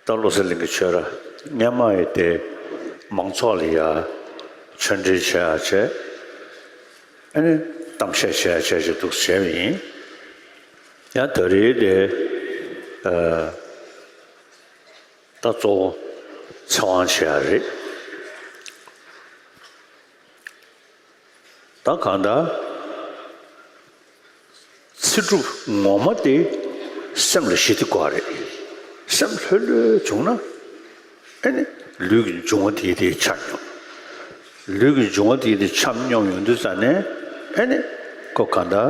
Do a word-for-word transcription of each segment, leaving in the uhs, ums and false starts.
ད་བློ་གསལ་གླིང་གི་ཆོས་ར་སྔོན་མ་ཡི་དེ་མང་ཚོགས་ལ་ཡ་ཆོས་འབྲེལ་བྱེད་ཡ་བྱས། ཨ་ནི་གཏམ་བཤད་བྱེད་ཡ་བྱས་ཅིག་འདུག་བྱས་པ་ཡིན། ཡང་ད་རེས་དེ་ཨ་ད་གཙོ་བོ་ཚེ་དབང་བྱེད་ཡ་རེད། ད་གང་ལྟར་ཚེ་སྒྲུབ་ངོ་མ་དེ་སེམས་ལ་ཞི་བདེ་དགོས་རེད། སེམས་ལྷོད་ལྷོད་བྱུང་ན་ཨེ་ནི་ལུས་ཀྱི་འབྱུང་བ་དེ་དེ་ཆ་སྙོམས། ལུས་ཀྱི་འབྱུང་བ་དེ་དེ་ཆ་སྙོམས་ཡོང་དུས་ཙ་ནས་ཨེ་ནི་ཁོ་གང་ལྟར་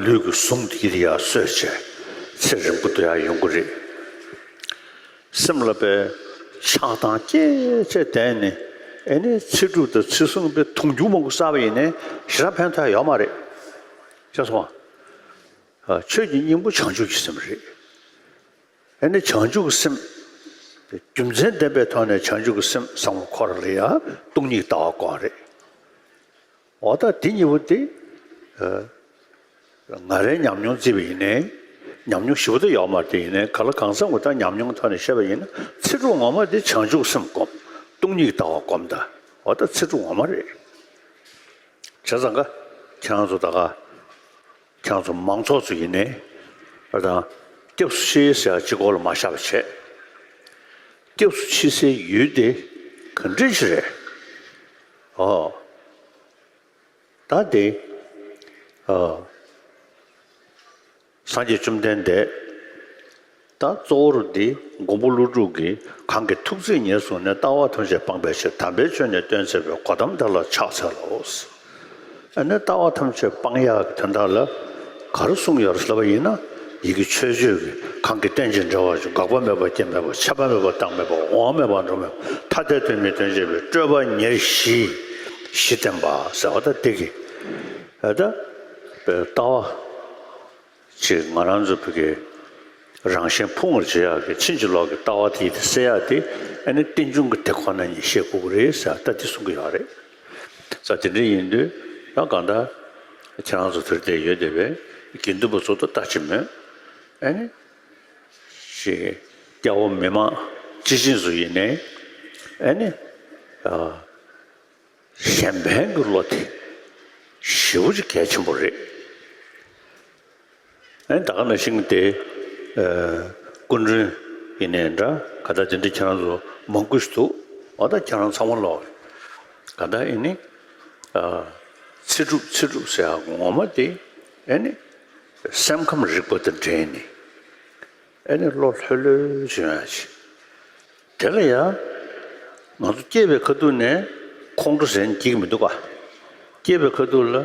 ལུས་ཀྱི་ཟུངས་དེ་དེ་ཡར་གསོས་བྱས་ཚེ་རིང་པོ་དུ་ཡར་ཡོང་གི་རེད། སེམས་ལ་པའི་ཆགས་སྡང་སྐྱེས་བྱས་བསྡད་ནས་ཨེ་ནི་ཚེ་སྒྲུབ་དང་ཚེ་བཟུང་པའི་དུང་ཕྱུར་མང་པོ་བསགས་པ་ཡིན་ནའི་ཞེ་དྲག་ཕན་ཐོགས་ཡོད་མ་རེད། ཤེས་སོང་ཨ། ཆོས་ཀྱི་སྙིང་པོ་བྱང་ཆུབ་ཀྱི་སེམས་རེད། ཨེ་ནི་བྱང་ཆུབ་ཀྱི་སེམས། རྒྱུ་མཚན་ལྡན་པའི་ཐོག་ནས་བྱང་ཆུབ་ཀྱི་སེམས་བཟང་པོ་ཁོ་རང་ལ་ཡང་སྟོང་ཉིད་ལྟ་བ་དགོས་རེད། འོ་ད་དེ་གཉིས་པོ་དེ། ང་རའི་ཉམས་མྱོང་བརྩིས་པ་ཡིན་ནའི། ཉམས་མྱོང་ཞིབ་པོ་ད་ཡོད་མ་རེད་དེ་ཡིན་ནའི་ག་ལ་གང་འཚམ་གྱི་ད་ཉམས་མྱོང་ཐོག་ནས་བཤད་པ་ཡིན་ན་ཚེ་སྒྲུབ་ངོ་མ་དེ་བྱང་ཆུབ་སེམས་སྒོམ། སྟོང་ཉིད་ལྟ་བ་སྒོམ་ད། འོ་ད་ཚེ་སྒྲུབ་ངོ་མ་རེད། བྱས་ཙང་ཀ་ཁྱེད་རང་ཚོ་ད་ག་ཁྱེད་རང་ཚོ་མང་ཚོགས་ཚོ་ཡིན་ནའི་ཨ་དང་སྐྱབས་སུ་མཆི་ཟེར་ཡ་གཅིག་པོ་ལ་མ་བཞག་པ་བྱས། སྐྱབས་སུ་མཆི་སའི་ཡུལ་དེ་ག་འདྲ་ཞིག་རེད། ཨོ། ད་དེ། ཨ། སངས་རྒྱས་བཅོམ་ལྡན་འདས། ད་གཙོ་བོར་འདི་མགོན་པོ་ཀླུ་སྒྲུབ་ཀྱིས་གང་གི་ཐུགས་བརྩེ་ཉེར་བཟུང་ནས། ལྟ་བ་ཐམས་ཅད་སྤངས་པའི་ཕྱིར། དམ་པའི་ཆོས་ནི་སྟོན་མཛད་པའི། གོ་ཏམ་དེ་ལ་ཕྱག་འཚལ་ལོ། ཨ་ནི་ལྟ་བ་ཐམས་ཅད་སྤང་ཡག་གི་དོན་དག་ལ་ག་རེ་གསུངས་ཡོད་རེད་ལབ་པ་ཡིན་ན། ཡི་གེ་མཆོད་བརྗོད་ཀྱི་གང་གིས་རྟེན་ཅིང་འབྲེལ་བར་འབྱུང་། འགག་པ་མེད་པ་སྐྱེ་མེད་པ། ཆད་པ་མེད་པ་རྟག་མེད་པ། འོང་བ་མེད་པ་འགྲོ་མེད་པ། ཐ་དད་དོན་མིན་དོན་བྱེད་པའི། སྤྲོས་པ་ཉེར་ཞི་ཞི་བསྟན་པ་ཟེར་བ་ད་དེ་གི་ཨ་ད་ལྟ་བ། ཅེས་ང་རང་ཚོ་བོད་ཀྱི་རང་གཞན་ཕུང་བར་བྱེད་ཡག་གི་ཕྱིན་ཅི་ལོག་གི་ལྟ་བ་དེ་དེ་སེལ་ཡག་དེ་ཨ་ནི་རྟེན་འབྱུང་གི་དེ་ཁོ་ན་ཉིད་ཤེས་དགོས་ཀྱི་རེད་ཟེར་ད་དེ་གསུང་གི་ཡོད་རེད། ས་དེ་འདྲ་ཡིན་དུས་ཡང་གང་ལྟར་ཁྱེད་རང་ཚོ་དེར་བསྡད་ཡོད་བསྡད་པའི་དགེ་འདུན་པ་ཚོ་ད་ལྟ་ཅི་མོད་ཨ་ནི་ཞེས་སྐྱ་བོ་མི་མང་སྤྱི་བྱིངས་སུ་ཡིན་ནའི་ཨ་ནི་ཨ། གཞན་ཕན་གྱི་བློ་དེ་ཞེ་པོ་ཅིག་གལ་ཆེན་པོ་རེད། ཨ་ནི་ད་ག་ནང་བཞིན་དེ་ཨ་སྐུ་མགྲོན་ཡིན་ནའི་འདྲ་ག་ད་དེ་འདྲ་ཁྱེད་རང་ཚོ་མང་པོ་ཞིག་འདུག་འོ་ད་ཁྱེད་རང་ཚང་མ་ལོག་ག་ད་ཨེ་ནི་ཨ་ཚེ་སྒྲུབ་ཚེ་སྒྲུབ་ཟེར་ཡག་ངོ་མ་དེ་ཨེ་ནི་སེམས་ཁམས་རིག་པ་དང་འབྲེལ་ནས། ཨེ་ནི་བློ་ལྷོད་ལྷོད་བྱུང་ཡ་ཞིག་དེ་ལ་ཡང་ང་ཚོ་སྐྱེས་པའི་ཁ་ཐུག་ནས་ཁོང་ཁྲོ་ཟེར་ནས་འགྱིག་མི་འདུག་ག་སྐྱེས་པའི་ཁ་ཐུག་ལ་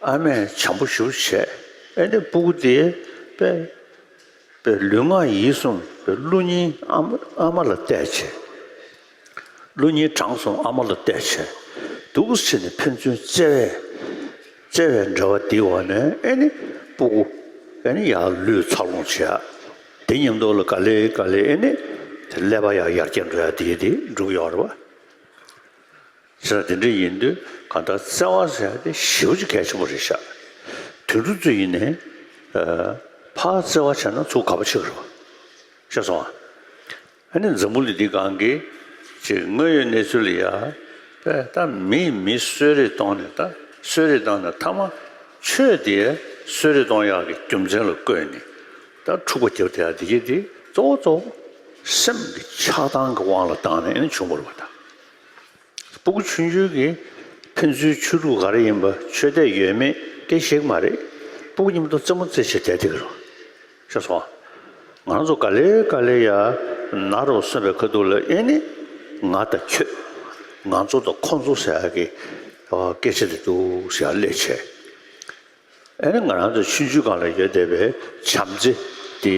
ཨ་མས་བྱམས་པོ་ཞེ་པོ་བྱས། ཨེ་ནི་སྤུ་གུ་དེ་དཔེ་དཔེ་ལུས་ངག་ཡིད་གསུམ་དཔེ་བློ་སྙིང་ཨ་མ་ཨ་མ་ལ་གཏད་བྱས། བློ་སྙིང་བྲང་གསུམ་ཨ་མ་ལ་གཏད་བྱས། འདུག་སེ་བྱས་ནས་ཕན་ཚུན་བརྩེ་བས། བརྩེ་བའི་འབྲེལ་བ་དེའི་འོག་ནས་ཨེ་ནི་སྤུ་གུ་ཨེ་ནི་ཡར་ལུས་འཚར་ལོངས་བྱེད་ཡ། དེ་མཉམ་དུ་ལ་ག་ལེ་ག་ལེ་ཨེ་ནི་དེ་ཀླད་པ་ཡར་ཡར་རྒྱས་འགྲོ་ཡ་དེ་དེ་འགྲུབ་ཡོད་རེད་བ། བྱས་ཙང་དེ་འདྲ་ཡིན་དུས་གང་ལྟར་བརྩེ་བ་ཟེར་ཡ་དེ་ཞེ་པོ་ཅིག་གལ་ཆེན་པོ་རེད་ཤག་དུད་འགྲོ་ཚོ་ཡིན་ནའི་ཕར་བརྩེ་བ་བྱས་ན་ཚུར་དགའ་པོ་བྱེད་ཀྱི་རེད་བ། ཤེས་སོང་ཨ། ཨ་ནི་འཛམ་བུ་གླིང་འདི་སྒང་གི་ཅིག་དངོས་ཡོད་གནས་ཚུལ་ལ་ཡ་དཔེ་ད་མིས་མི་གསོད་རེས་གཏོང་ནས་ད་གསོད་རེས་བཏང་ནས་མཐའ་མ་ཆོས་དེ་གསོད་རེས་གཏོང་ཡག་གི་རྒྱུ་མཚན་ལ་བཀོད་ནས་ད་འཁྲུག་པ་རྒྱབ་བསྡད་ཡག་དེ་གྱད་དེ་གཙོ་བོ་གཙོ་བོ་སེམས་ཀྱི་ཆགས་སྡང་གི་དབང་ལ་བཏང་ནས་ཨ་ནི་བྱུང་བ་རེད་བ་ད། སྤུ་གུ་ཆུང་ཆུང་གིས་ཕན་ཚུན་ཆོས་ལུགས་ག་རེ་ཡིན་པ་ཆོས་དད་ཡོད་མེད་སྐད་ཆ་བཤད་ཀྱི་མ་རེད། སྤུ་གུ་མཉམ་དུ་རྩེད་མོ་རྩེ་བྱས་བསྡད་བསྡད་ཀྱི་རེད། ཤེས་སོང་། ང་ཚོ་ག་ལེ་ག་ལེ་ཡ་ན་རུ་སོན་པའི་ཁ་ཐུག་ལ་ཨེ་ནི་ང་དང་ཁྱོད། ང་ཚོ་དང་ཁོ་ཚོ་ཟེར་ཡག་གི་སྐད་ཆ་དེ་འདུག་ཟེར་ཡག་སླེབས་བྱས། ཨེ་ནི་ང་རང་ཚོ་ཆུང་ཆུང་སྒང་ལ་ཡོད་བསྡད་པའི་བྱམས་བརྩེ་དེ་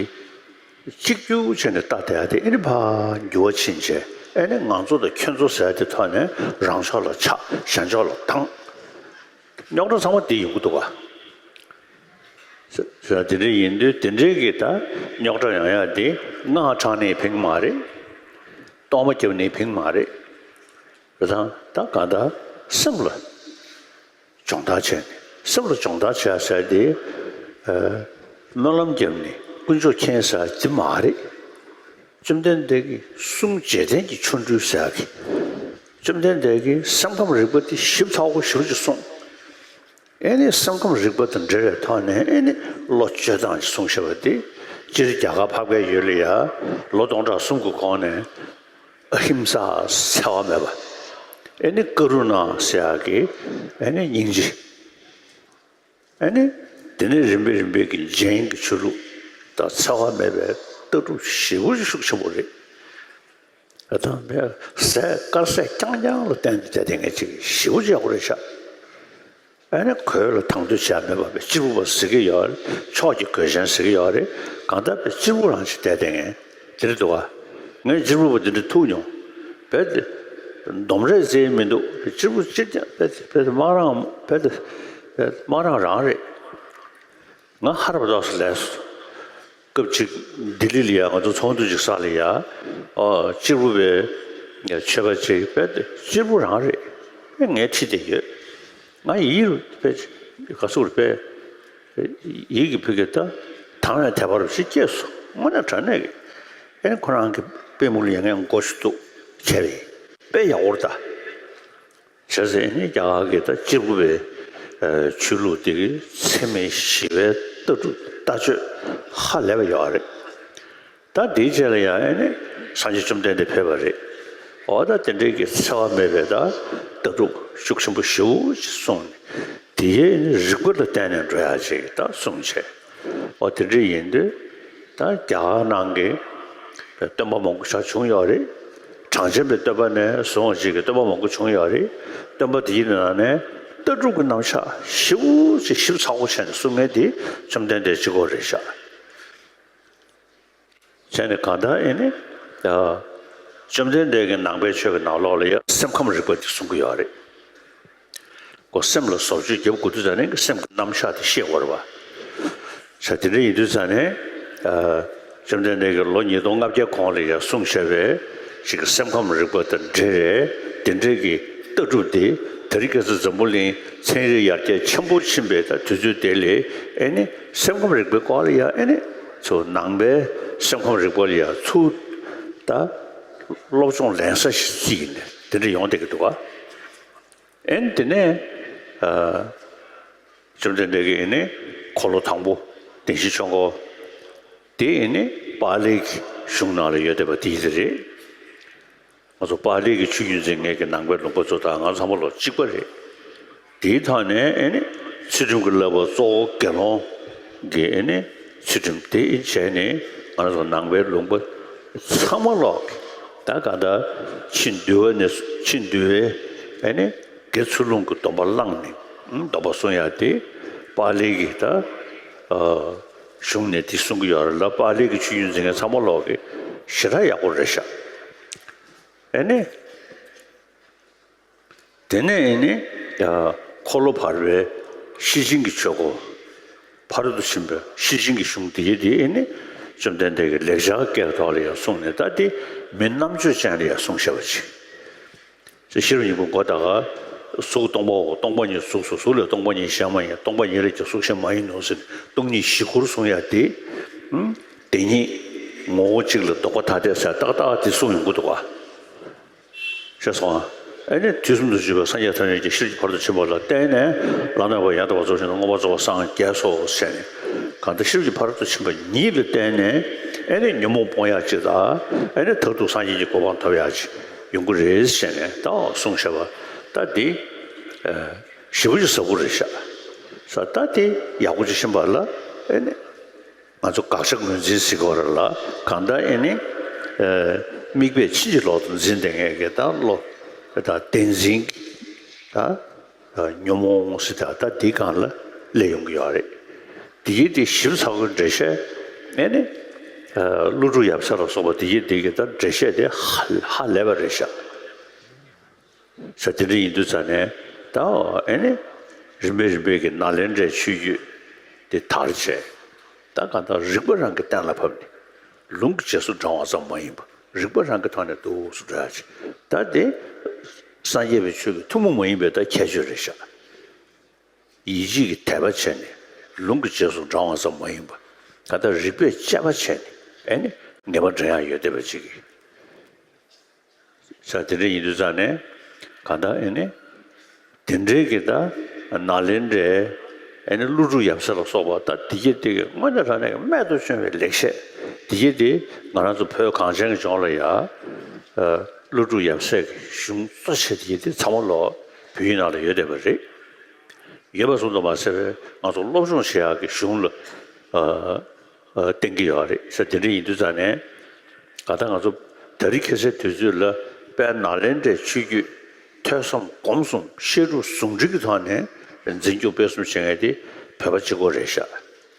གཅིག་གྱུར་བྱས་ནས་ལྟ་བསྡད་ཡག་དེ་ཨེ་ནི་ཕར་འགྱུར་བ་ཕྱིན་བྱས་ཨེ་ནི་ང་ཚོ་དང་ཁྱོད་ཚོ་ཟེར་ཡག་དེ་ཐོག་ནས་རང་ཕྱོགས་ལ་ཆགས་གཞན་ཕྱོགས་ལ་སྡང་། རྙོག་དྲ་ཚང་མ་དེ་ཡོང་གི་འདུག་ག་ཟེར་དེ་འདྲ་ཡིན་དུས་དེ་འདྲའི་གི་ད་རྙོག་དྲ་ཡོང་ཡག་དེ་སྔགས་བགྲངས་ནས་ཕན་གྱི་མ་རེད། གཏོར་མ་བརྒྱབ་ནས་ཕན་གྱི་མ་རེད། རེད་དང་ད་གང་ལྟར་སེམས་ལ་སྦྱོང་བརྡར་བྱས་ནས་སེམས་ལ་སྦྱོང་བརྡར་བྱས་ཟེར་དེ་ཨ་སྨོན་ལམ་བརྒྱབ་ནས་དཀོན་མཆོག་མཁྱེན་ཟེར་དེ་མ་རེད། བཅོམ་ལྡན་འདས་ཀྱིས་གསུང་རྗེས་དྲན་གྱི་ཆོ་འཕྲུལ་ཟེར་ཡག་གི། བཅོམ་ལྡན་འདས་ཀྱིས་སེམས་ཁམས་རིག་པ་འདི་ཞིབ་ཚགས་པོ་ཞེ་པོ་ཅིག་གསུངས། ཨེ་ནི་སེམས་ཁམས་རིག་པ་དང་འབྲེལ་བའི་ཐོག་ནས་ཨེ་ནི་བློ་བཅོས་སྟངས་ཅིག་གསུངས་བཞག་པ་འདི། སྤྱིར་རྒྱ་གར་འཕགས་པའི་ཡུལ་ལ་ཡ་ལོ་སྟོང་ཕྲག་གསུམ་གྱི་གོང་ནས་ཨ་ཧིམ་ས་འཚེ་བ་མེད་པ། ཨེ་ནི་ཀ་རུ་ཎ་ཟེར་ཡག་གི་ཨེ་ནི་སྙིང་རྗེ། ཨ་ནི། དེ་ནས་རིམ་པས་རིམ་པས་ཀྱི་རྗེས་ཀྱི་ཆོས་ལུགས་དང་འཚེ་བ་མེད་པའི་ལྟ་གྲུབ་ཞེ་པོ་ཅིག་ཤུགས་ཆེན་པོ་རེད། ཨ་དང་པས་ཟས་དཀར་ཟས་རྐྱང་རྐྱང་ལ་བརྟེན་ཏེ་བསྡད་མཁན་ཅིག་ཞེ་པོ་ཅིག་ཡག་པོ་རེད་ཤག་ཨ་ནི་གོས་ལ་དང་དོད་བྱས་མེད་པ་བས་གཅེར་བུ་པ་ཟེར་གྱི་ཡོད་རེད། ཕྱོགས་ཀྱི་གོས་ཆེན་ཟེར་གྱི་ཡོད་རེད། གང་ལྟར་བས་གཅེར་བུ་རང་ཅིག་བསྡད་བསྡད་མཁན་དེ་རེད་འདུག་ག་ངས་གཅེར་བུ་པ་འདི་འདྲ་ཐུག་མྱོང་། བས་དེ་འདོམས་རེས་བྱས་མི་འདུག་གཅེར་བུ་གཅིག་ཀྱང་བས་བས་དམག་རང་བས་དམག་རང་རང་རེད། ང་ཧར་པ་ཏོག་སུ་ལས་སུ། སྐབས་གཅིག་ལྡི་ལི་ལ་ཡ་ང་ཚོ་ཚོགས་འདུ་ཅིག་ས་ལ་ཡ། ཨོ་གཅེར་བུ་པའི་ཆོས་པ་ཅིག་བས་གཅེར་བུ་རང་རེད། ངས་ཁྲིད་དེ་ཡོད། ང་ཡིད་རུ་བས་ག་ཚོད་རུ་བས་ཡིད་ཀྱི་ཕུགས་ཀྱི་ད་དང་བའི་དད་པ་རུ་ཞིག་སྐྱེས་སོང་། དངོས་གནས་དྲང་གནས་ཀྱི་ཨེ་ཁོ་རང་གི་པུས་མོ་ལ་ཡ་ངས་མགོ་ཞིག་གཏུགས་བྱས་པས་དཔེ་ཡག་པོ་རེད་ད། བྱས་ཙང་ཨེ་ནི་རྒྱ་གར་གྱི་ད་གཅེར་བུ་པའི་ཆོས་ལུགས་དེ་གི་འཚེ་མེད་ཞི་བའི་ལྟ་གྲུབ་ལྟ་སྤྱོད་ཧ་ལས་པ་ཡོད་རེད། ད་དེའི་རྗེས་ལ་ཡང་ཨེ་ནི་སངས་རྒྱས་བཅོམ་ལྡན་འདས་ཕེབས་པ་རེད། འོ་ད་དེ་འདྲའི་གི་འཚེ་བ་མེད་པའི་ད་ལྟ་གྲུབ་ཤུགས་ཆེན་པོ་ཞེ་པོ་ཅིག་གསུངས་ནས་དེ་ཡི་ཨེ་ནི་རིགས་པ་ལ་བརྟེན་ནས་འགྲོ་ཡག་ཅིག་ད་གསུངས་བྱས། འོ་དེ་འདྲ་ཡིན་དུས་ད་རྒྱ་གར་ནང་གི་སྟོན་པ་མང་པོ་ཞིག་བྱུང་ཡོད་རེད། གྲངས་ཅན་པའི་སྟོན་པ་ནས་བཟུང་བ་ཅིག་གི་སྟོན་པ་མང་པོ་བྱུང་ཡོད་རེད། སྟོན་པ་དེའི་ནང་ནས་ལྟ་གྲུབ་ཀྱི་རྣམ་གཞག་ཞེ་པོ་ཅིག་ཞིབ་ཚགས་པོ་བྱས་ནས་གསུང་མཁན་དེ་བཅོམ་ལྡན་འདས་གཅིག་པོ་རེད་ཤག་བྱས་ནས་གང་ལྟར་ཨེ་ནི། བཅོམ་ལྡན་འདས་ཀྱི་ནང་པའི་ཆོས་ཀྱི་ནང་ལོགས་ལ་ཡང་སེམས་ཁམས་རིག་པ་དེ་གསུང་གི་ཡོད་རེད། ཁོ་སེམས་ལ་བཟོ་བཅོས་རྒྱབ་དགོས་དུས་ཙ་ནས་སེམས་ཀྱི་རྣམ་གཞག་དེ་ཤེས་དགོས་རེད་པ། ས་དེ་འདྲ་ཡིན་དུས་ཙ་ནས། བཅོམ་ལྡན་འདས་ཀྱིས་ལོ་ཉིས་སྟོང་ལྔ་བརྒྱ་གོང་ལ་ཡང་གསུངས་བཞག་པའི་ཅིག་གི་སེམས་ཁམས་རིག་པ་དང་འབྲེལ་བའི་དེ་འདྲའི་གི་ལྟ་གྲུབ་དེ་དེ་རིང་ཁ་སང་འཛམ་བུ་གླིང་ཚན་རིག་ཡར་རྒྱས་ཆེན་པོ་ཕྱིན་པའི་ད་དུས་ཚོད་དེ་ལ་ཨེ་ནི་སེམས་ཁམས་རིག་པའི་སྐོར་ལ་ཡང་ཨེ་ནི་ཚུར་ནང་པའི་སེམས་ཁམས་རིག་པ་ལ་ཡང་ཚུར་ད་སློབ་སྦྱོང་ལེན་ས་ཞིག་བརྩིས་ནས་དེ་འདྲ་ཡོང་བསྡད་ཀྱི་འདུག་ག་ཨེ་ནི་དེ་ནས་ཨ། བཅོམ་ལྡན་འདས་ཀྱིས་ཨེ་ནི་འཁོར་ལོ་དང་པོ་བདེན་བཞིའི་ཆོས་འཁོར་དེ་ཨེ་ནི་པཱ་ལིའི་གཞུང་ནང་ལ་ཡོད་བསྡད་པ་དེ་རེད། ང་ཚོ་པཱ་ལིའི་ཆོས་བརྒྱུད་འཛིན་མཁན་གྱི་ནང་པའི་ལུང་པ་ཚོ་དང་ང་ཚང་མ་ལོ་གཅིག་པ་རེད། དེའི་ཐོག་ནས་ཨེ་ནི་ཚུལ་ཁྲིམས་ཀྱི་བསླབ་པ་གཙོ་བོ་དགེ་སློང་གི་ཨེ་ནི་ཚུལ་ཁྲིམས་དེ་བྱས་ནས་ང་ཚོ་ནང་པའི་ལུང་པ་ཚང་མ་ལོག་ད་ག་ད་ཕྱི་འདུལ་བ་ནས་ཕྱི་འདུལ་བའི་ཨེ་ནི་དགེ་ཚུལ་སློང་གི་སྡོམ་པ་བླངས་ནས་སྡོམ་པ་སྲུང་ཡ་དེ་པཱ་ལིའི་ད་གཞུང་ནས་དེ་གསུང་གི་ཡོད་རེད་ལ། པཱ་ལིའི་ཆོས་བརྒྱུད་འཛིན་མཁན་ཚང་མ་ལོག་གི་ཞེ་དྲག་ཡག་པོ་རེད་ཤག་ཨེ་ནི། དེ་ནས་ཨེ་ནི། འཁོར་ལོ་བར་པའི་ཤེར་ཕྱིན་གྱི་ཆོས་སྐོར། ཕ་རོལ་ཏུ་ཕྱིན་པའི་ཤེར་ཕྱིན་གྱི་གཞུང་དེ་ཡི་དེ་ཨེ་ནི། བཅོམ་ལྡན་འདས་ཀྱིས་ལེགས་སྦྱར་སྐད་ཐོག་ལ་ཡང་གསུངས་ནས་ད་དེ་མི་རྣམ་དཔྱོད་ཅན་ལ་ཡང་གསུངས་བཞག་པ་ཅིག་ཅེས་ཤེས་རབ་སྙིང་པོའི་མགོ་ད་ག་གཟུགས་སྟོང་པའོ། སྟོང་པ་ཉིད་གཟུགས་སོ། གཟུགས་ལས་སྟོང་པ་ཉིད་གཞན་མ་ཡིན། སྟོང་པ་ཉིད་ལས་ཀྱང་གཟུགས་གཞན་མ་ཡིན་ནོ་ཟེར་ནས་སྟོང་ཉིད་བཞི་སྐོར་གསུངས་ཡ་དེ། དེ་ཉིད་ངོ་བོ་གཅིག་ལ་ལྡོག་པ་ཐ་དད་ཟེར་ཏག་ཏག་དེ་གསུངས་ཡོང་གི་འདུག་ག་ཤེས་སོང་ཨ། ཨེ་ནི་དུས་གསུམ་དུ་བཞུགས་པའི་སངས་རྒྱས་ཐམས་ཅད་ཀྱིས་ཤེས་རབ་ཀྱི་ཕ་རོལ་ཏུ་ཕྱིན་པ་ལ་བརྟེན་ནས་ལམ་རྣམ་པར་ཡང་དག་པར་རྫོགས་ཤིང་མངོན་པར་རྫོགས་པར་སངས་རྒྱས་སོ་ཟེར་ནས། གང་ལྟར་ཤེས་རབ་ཀྱི་ཕ་རོལ་ཏུ་ཕྱིན་པ་ཉིད་ལ་བརྟེན་ནས་ཨེ་ནི་ཉོན་མོངས་སྤོང་ཡག་ཅིག་དང་ཨེ་ནི་མཐར་ཐུག་སངས་རྒྱས་ཀྱི་གོ་འཕང་ཐོབ་ཡག་ཅིག་ཡོང་གི་རེད་ཟེར་ནས་ད་གསུངས་བཞག་པ་ད་འདི་ཞེ་པོ་ཅིག་ཟབ་པོ་རེད་ཤག་ས་ད་དེ་ཡག་པོ་ཅིག་ཤེས་པ་ལ་ཨེ་ནི། ང་ཚོ་དགག་བྱ་ངོས་འཛིན་ཟེར་གྱི་ཡོད་རེད་ལ། གང་ལྟར་ཨེ་ནི། དམིགས་པས་ཕྱིན་ཅི་ལོག་ཏུ་འཛིན་བསྡད་མཁན་གྱི་ད་བློ། ད་བདེན་འཛིན་གྱི་ད་ཉོན་མོངས་ཟེར་ད་ད་འདི་སྒང་ལ་སླེབས་ཡོང་གི་ཡོད་རེད། དེ་ཡི་དེ་ཞིབ་ཚགས་པོའི་འགྲེལ་བཤད་ཨེ་ནི། ཀླུ་སྒྲུབ་ཡབ་སྲས་ལ་སོགས་པ་དེ་ཡི་དེ་གི་ད་འགྲེལ་བཤད་དེ་ཧ་ཧ་ལས་པ་རེད་ཤག་ས་དེ་འདྲ་ཡིན་དུས་ཙ་ནས་ད་ཨེ་ནི་རིམ་པས་རིམ་པས་ཀྱི་ནཱ་ལེནྡྲའི་ཆོས་བརྒྱུད་དེ་དར་བྱས། ད་གང་ལྟར་རིགས་པ་རང་གིས་གཏན་ལ་ཕབ་ནས་ལུང་གི་རྗེས་སུ་འབྲང་བ་ཙམ་མ་ཡིན་པར་རིགས་པ་རང་གི་ཐོག་ནས་འདུག་སེ་འགྲོ་ཡ་ཅིག་ད་དེ་སངས་རྒྱས་པའི་ཆོས་ཀྱི་ཐུན་མོང་མ་ཡིན་པའི་ད་ཁྱད་ཆོས་རེད་ཤག་ཡིད་ཆེས་ཀྱི་དད་པ་བྱས་ནས་ལུང་གི་རྗེས་སུ་འབྲང་བ་ཙམ་མ་ཡིན་པར་ད་ལྟ་རིགས་པས་དཔྱད་པ་བྱས་ནས་ཨེ་ནི་ ངེས་པ་འདྲ་ཡང་ཡོད་བསྡད་པ་ཅིག་གིས། ས་དེ་འདྲ་ཡིན་དུས་ཙང་ནས་གང་ལྟར་ཨེ་ནི་དེ་འདྲའི་གི་ད་ནཱ་ལེནྡྲའི་ཨེ་ནི་ཀླུ་སྒྲུབ་ཡབ་སྲས་ལ་སོགས་པ་ད་དེ་གྱད་དེ་གི་དངོས་གནས་དྲང་གནས་ཀྱི་རྨད་དུ་བྱུང་བའི་ལེགས་བཤད་དེ་གྱད་དེ་ང་རང་ཚོ་བོད་གངས་ཅན་གྱི་ལྗོངས་ལ་ཡ་ཀླུ་སྒྲུབ་ཡབ་སྲས་ཀྱི་གཞུང་གཙོ་ཆེ་དེ་གྱད་དེ་ཚང་མ་ལོ་བོད་ཡིག་ནང་ལ་ཡོད་བསྡད་པ་རེད། ཡོད་པ་སོང་ཙང་མ་ཟད་པའི་ང་ཚོ་སློབ་སྦྱོང་བྱེད་ཡག་གི་གཞུང་ལ་བསྟན་གྱི་ཡོད་རེད་ས། དེ་འདྲ་ཡིན་དུས་ཙང་ནས་ག་ད་ང་ཚོ་དེ་རིང་ཁ་སང་དུས་ཚོད་ལ་དཔལ་ནཱ་ལེནྡྲའི་ཆོས་བརྒྱུད་ཐོས་བསམ་སྒོམ་གསུམ་བཤད་སྒྲུབ་ཟུང་འབྲེལ་གྱི་ཐོག་ནས་འཛིན་སྐྱོང་སྤེལ་གསུམ་བྱེད་མཁན་དེ་བོད་པ་གཅིག་པོ་རེད་ཤག་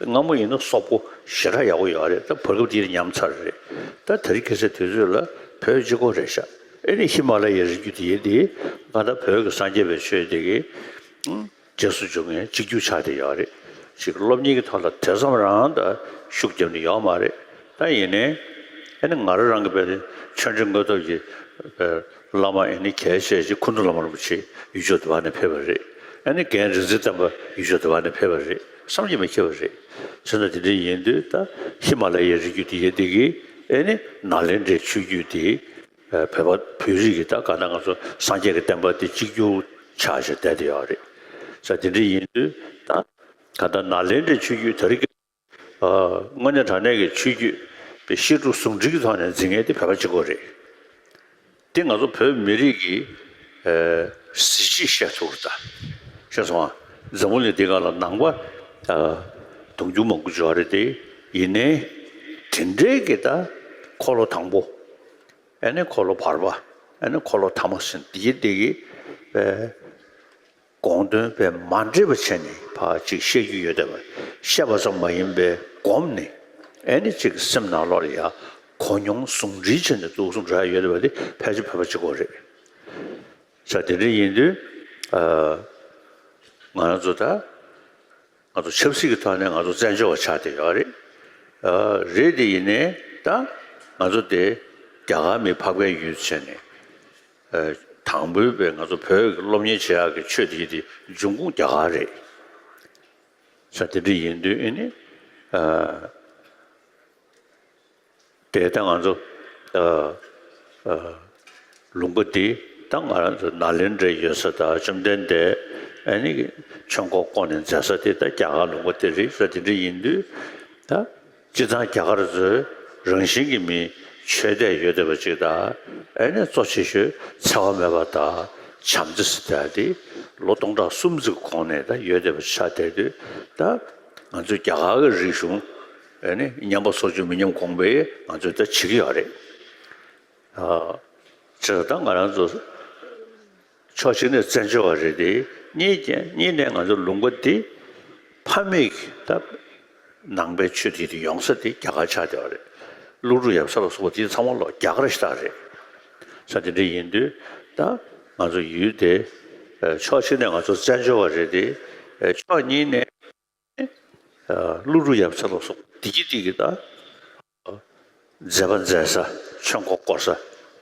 སྔ་མོ་ཡིན་ན་སོག་པོ་ཞེ་དྲག་ཡག་པོ་ཡོད་རེད། ད་བར་སྐབས་དེ་ཉམས་ཚར་རེད། ད་དེ་རིང་ཁ་སང་དུས་ཚོད་ལ་བོད་གཅིག་པོ་རེད་ཤག་ཨེ་ནི་ཧི་མ་ལ་ཡའི་རི་རྒྱུད་དེ་ཡིན་དེ་ག་ད་བོད་ཀྱི་སངས་རྒྱས་པའི་ཆོས་དེ་གི་རྗེས་སུ་འཇུག་མཁན་གཅིག་གྱུར་ཆགས་བསྡད་ཡོད་རེད། ཅིག་སློབ་གཉེར་གྱི་ཐོག་ལ་དེ་ཙམ་རང་ད་ཤུགས་བརྒྱབ་ནས་ཡོད་མ་རེད། ད་ཡིན་ནའི་ཨ་ནི་ང་རང་རང་གི་བས་ནི་ཆོས་འབྲེལ་དངོས་སྟོབས་ཀྱི་བླ་མ་ཨ་ནི་གལ་ཆེ་ཞིག་ཁུ་ནུ་བླ་མ་རིན་པོ་ཆེ་ཡུལ་ཕྱོགས་དེ་བ་ནས་ཕེབས་པ་རེད། ཨ་ནི་རྒན་རིག་འཛིན་བསྟན་པ་ཡུལ་ཕྱོགས་དེ་བ་ནས་ཕེབས་པ་རེད། བསམ་གྱིས་མི་ཁྱབ་པ་རེད། བྱས་ཙང་དེ་འདྲ་ཡིན་དུས་ད་ཧི་མ་ལ་ཡའི་རི་རྒྱུད་དེ་ཡིན་དེ་གི་ཨ་ནི་ནཱ་ལེནྡྲའི་ཆོས་བརྒྱུད་དེ། བོད་པ་བོད་རིགས་ཀྱི་ད་ག་ད་ང་ཚོ་སངས་རྒྱས་ཀྱི་བསྟན་པ་དེ་གཅིག་གྱུར་ཆགས་བྱས་བསྡད་དེ་ཡོད་རེད། ས་དེ་འདྲ་ཡིན་དུས་ད་ག་ད་ནཱ་ལེནྡྲའི་ཆོས་བརྒྱུད་དེ་རིང་གི་དངོས་གནས་དྲང་གནས་ཀྱི་ཆོས་བརྒྱུད་པའི་བཤད་སྒྲུབ་ཟུང་འབྲེལ་གྱི་ཐོག་ནས་འཛིན་མཁན་དེ་བོད་པ་གཅིག་པོ་རེད། དེ་ང་ཚོ་བོད་མི་རིགས་ཀྱི་གཟི་བརྗིད་བཤད་ཐུབ་ད་ཤེས་སོང་ཨ། འཛམ་བུ་གླིང་འདི་སྒང་ལ་ནང་པ་དུང་ཕྱུར་མང་པོ་ཡོད་རེད་དེ། ཡིན་ནའི་དེ་འདྲའི་གི་ད་འཁོར་ལོ་དང་པོ། ཨ་ནི་འཁོར་ལོ་བར་པ། ཨ་ནི་འཁོར་ལོ་ཐ་མ་ཟེར་འདི་འདི་གི་པའི་དགོངས་དོན་པའི་མ་འདྲེས་པ་བྱས་ནས་ཕར་ཅིག་བཤད་རྒྱུ་ཡོད་དེ། བཤད་པ་ཙམ་མ་ཡིན་པའི་སྒོམ་ནས་ཨ་ནི་ཅིག་སེམས་ནང་ལོགས་ལ་ཡ་གོ་མྱོང་ཟུང་འབྲེལ་བྱས་ནས་འདུག་གསུངས་འདྲ་ཡོད་དེ་བ་དེ་ཕལ་ཆེར་བོད་པ་གཅིག་པོ་རེད། ས་དེ་འདྲ་ཡིན་དུས་ང་རང་ཚོ་ད། ང་ཚོ་ཆབ་སྲིད་ཀྱི་ཐོག་ནས་ང་ཚོ་བཙན་བྱོལ་བ་ཆགས་བསྡད་ཡོད་རེད། ཨ། རེད་དེ་ཡིན་ནའི་ད་ང་ཚོ་དེ་རྒྱ་གར་མི་འཕགས་པའི་ཡུལ་བྱས་ནས་ཨ། དང་པོའི་བས་ང་ཚོ་བོད་ཀྱི་སློབ་གཉེར་བྱེད་ཡག་གི་ཆོས་དེ་དེ་འབྱུང་ཁུངས་རྒྱ་གར་རེད། ས་དེ་འདྲ་ཡིན་དུས་ཨེ་ནི་ཨ། དེ་ལྟར་ང་ཚོ་ཨ་ཨ་ལུང་པ་འདི་ད་ང་རང་ཚོ་ནཱ་ལེནྡྲའི་ཡོད་ས་དང་བཅོམ་ལྡན་འདས་ཨ་ནི་ཆོས་འཁོར་བསྐོར་ནས་མཛད་ས་དེ་ད་རྒྱ་གར་ལུང་པ་དེ་རེད་ས། དེ་འདྲ་ཡིན་དུས་ད་སྤྱིར་བཏང་རྒྱ་གར་ཚོའི་རང་བཞིན་གྱིས་མི་ཆོས་དད་ཡོད་བསྡད་པ་ཅིག་དང་ཨ་ནི་གཙོ་ཆེ་ཤོས་འཚེ་བ་མེད་པ་དང་བྱམས་བརྩེ་ཟེར་ཡག་དེ་ལོ་སྟོང་ཕྲག་གསུམ་ཙམ་གོང་ནས་ད་ཡོད་བསྡད་པ་ཆགས་བསྡད་དུས་ད། ང་ཚོའི་རྒྱ་གར་གྱི་རིག་གཞུང་ཨ་ནི་ཉམས་པ་སོར་ཆུད་མི་ཉམས་གོང་འཕེལ་ང་ཚོས་ད་བྱེད་ཀྱི་ཡོད་རེད། ཨ། བྱས་ཙང་ད་ང་རང་ཚོ་ཕྱོགས་གཅིག་ནས་བཙན་བྱོལ་བ་རེད་དེ། གཉིས་ཀྱང་གཉིས་ནས་ང་ཚོ་ལུང་པ་འདི་ཕ་མེས་ཀྱི་ད་ནང་པའི་ཆོས་དེ་དེ་ཡོང་ས་དེ་རྒྱ་གར་ཆགས་བསྡད་པ་རེད། ཀླུ་སྒྲུབ་ཡབ་སྲས་ལ་སོགས་པ་དེ་ཚང་མ་ལོ་རྒྱ་གར་ཤ་སྟག་རེད། ས་དེ་འདྲ་ཡིན་དུས་ད་ང་ཚོ་ཡུལ་དེ་ཕྱོགས་གཅིག་ནས་ང་ཚོ་བཙན་བྱོལ་བ་རེད་དེ། ཕྱོགས་གཉིས་ནས། ཀླུ་སྒྲུབ་ཡབ་སྲས་ལ་སོགས་བདེ་སྐྱིད་སྟེང་གི་ད་མཛད་པ་མཛད་ས་ཆོས་འཁོར་བསྐོར་ས་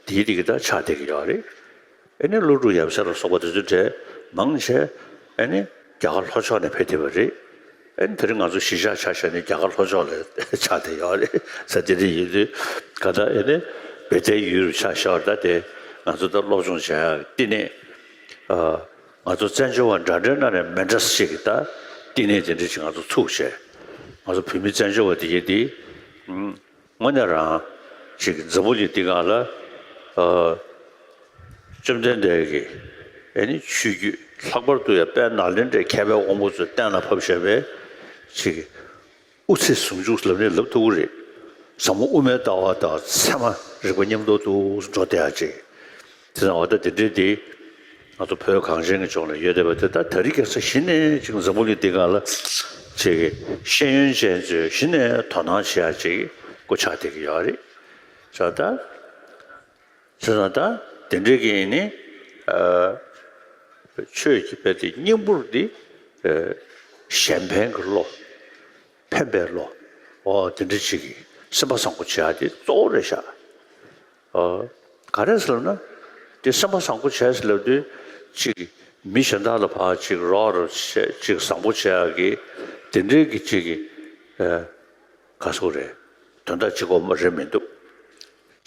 བདེ་སྐྱིད་སྟེང་གི་ད་ཆགས་བསྡད་ཀྱི་ཡོད་རེད། ཨ་ནི་ཀླུ་སྒྲུབ་ཡབ་སྲས་ལ་སོགས་པ་དེ་ཚོའི་གྲས་མང་ཆེ་ཨ་ནི་རྒྱ་གར་ལྷོ་ཕྱོགས་ནས་ཕེབས་བསྡད་པ་རེད། ཨ་ནི་དེ་རིང་ང་ཚོ་གཞིས་ཆགས་ཆ་བཞག་ནས་རྒྱ་གར་ལྷོ་ཕྱོགས་ལ་ཆགས་བསྡད་ཡོད་རེད་ས། དེ་འདྲ་ཡིན་དུས་ག་ད་ཨ་ནི་བེ་ཏའི་ཡུལ་རུ་ཆ་བཞག་པ་ད་དེ་ང་ཚོ་ད་སློབ་སྦྱོང་བྱེད་ཡག་བསྟི་གནས། ང་ཚོ་བཙན་བྱོལ་བ་འདྲ་འདྲའི་ནང་ནས་མི་འདྲ་ས་ཞིག་གི་ད་བསྟི་གནས་དེ་འདྲ་ཞིག་ང་ཚོ་ཚུགས་བྱས། ང་ཚོ་བོད་མི་བཙན་བྱོལ་བ་དེ་ཡིན་དེ། དངོས་གནས་རང་ཞིག་གི་འཛམ་བུ་གླིང་འདི་སྒང་ལ་བཅོམ་ལྡན་འདས་ཀྱི་ཨེ་ནི་ཆོས་བརྒྱུད་ལྷག་པར་དུ་ཡང་དཔལ་ནཱ་ལེནྡྲའི་མཁས་པའི་དབང་པོ་ཚོས་གཏན་ལ་ཕབ་བཞག་པའི་ཞིག་གི་དབུ་ཚད་ཟུང་འཇུག་ལབ་ནས་ལབ་ཐུབ་ཀྱི་རེད། ཟབ་མོ་དབུ་མའི་ལྟ་བ་དང་ཚད་མ་རིག་པ་མཉམ་དུ་འདུག་འགྲོ་བསྡད་ཡ་ཅིག་དེ་ཙང་འོ་ད་དེ་འདྲའི་དེ་ང་ཚོ་བོད་གངས་ཅན་གྱི་ལྗོངས་ལ་ཡོད་བསྡད་པ་དེ་ད་ད་རེས་ཁ་སང་གཞི་ནས་ཅིག་འཛམ་བུ་གླིང་འདི་སྒང་ལ་ཅིག་ཤེས་ཡོན་ཅན་ཚོས་གཞི་ནས་དོ་སྣང་བྱེད་ཡ་ཅིག་སྒོ་ཆགས་བསྡད་ཀྱི་ཡོད་རེད། ས་ད། བྱས་ཙང་ད་དེ་འདྲའི་གི་ནི་ཆོས་ཀྱི་དཔེ་དེ་སྙིང་པོར་འདི་གཞན་ཕན་གྱི་བློ། ཕན་པའི་བློ། འོ་དེ་འདྲ་ཅིག་གི་སེམས་པ་བཟང་པོ་བྱེད་ཡ་དེ་གཙོ་བོ་རེད་ཤག་འོ། ག་རེ་ཟེར་ལབ་ན། དེ་སེམས་པ་བཟང་པོ་བྱས་ཟེར་ལབ་དུས་ཅིག་མི་གཞན་དག་ལ་ཕར་ཅིག་རོགས་རོགས་བྱས་ཅིག་བཟང་པོ་བྱེད་ཡ་གི་དེ་འདྲའི་གི་ཅིག་གི་ག་སོག་རེད། དོན་དག་གཅིག་པོ་རེད་མི་འདུག་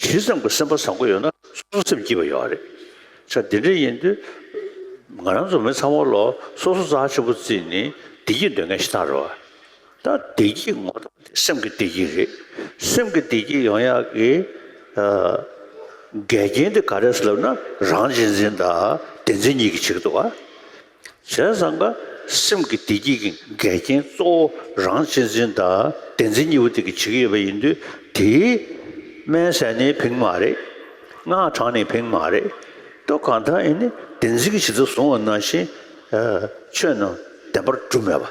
ཇི་ཙམ་གྱི་སེམས་པ་བཟང་པོ་ཡོད་ན་སོ་སོ་སེམས་སྐྱིད་པ་ཡོད་རེད། ས་དེ་འདྲ་ཡིན་དུས་ང་རང་ཚོ་མི་ཚང་མ་ལོ་སོ་སོ་རྩ་ཆེན་པོ་བརྩིས་ནས་བདེ་སྐྱིད་འདོད་མཁན་ཞིག་ད་རེད་བ། ད་བདེ་སྐྱིད་ངོ་ཐོག་སེམས་ཀྱི་བདེ་སྐྱིད་རེད། སེམས་ཀྱི་བདེ་སྐྱིད་ཡོང་ཡག་གི་འགལ་རྐྱེན་དེ་ག་རེ་ཟེར་ལབ་ན་རང་གཅེས་འཛིན་དང་བདེན་འཛིན་གཉིས་ཀྱིས་བྱེད་ཀྱི་འདུག་བ། བྱས་ཙང་ཀ་སེམས་ཀྱི་བདེ་སྐྱིད་ཀྱི་འགལ་རྐྱེན་གཙོ་བོ་རང་གཅེས་འཛིན་དང་བདེན་འཛིན་གཉིས་པོ་དེ་གིས་བྱེད་ཀྱི་ཡོད་པ་ཡིན་དུས་དེའི་སྨན་ཟས་ནས་ཕན་མ་རེད། སྔགས་བགྲངས་ནས་ཕན་མ་རེད། ཏོ་གང་ལྟར་ཨེ་ནི་བདེན་འཛིན་གྱི་བྱེད་ཚུལ་བཟུང་བ་ནང་བཞིན་ཆོས་རྣམས་བདེན་པར་གྲུབ་མེད་པ།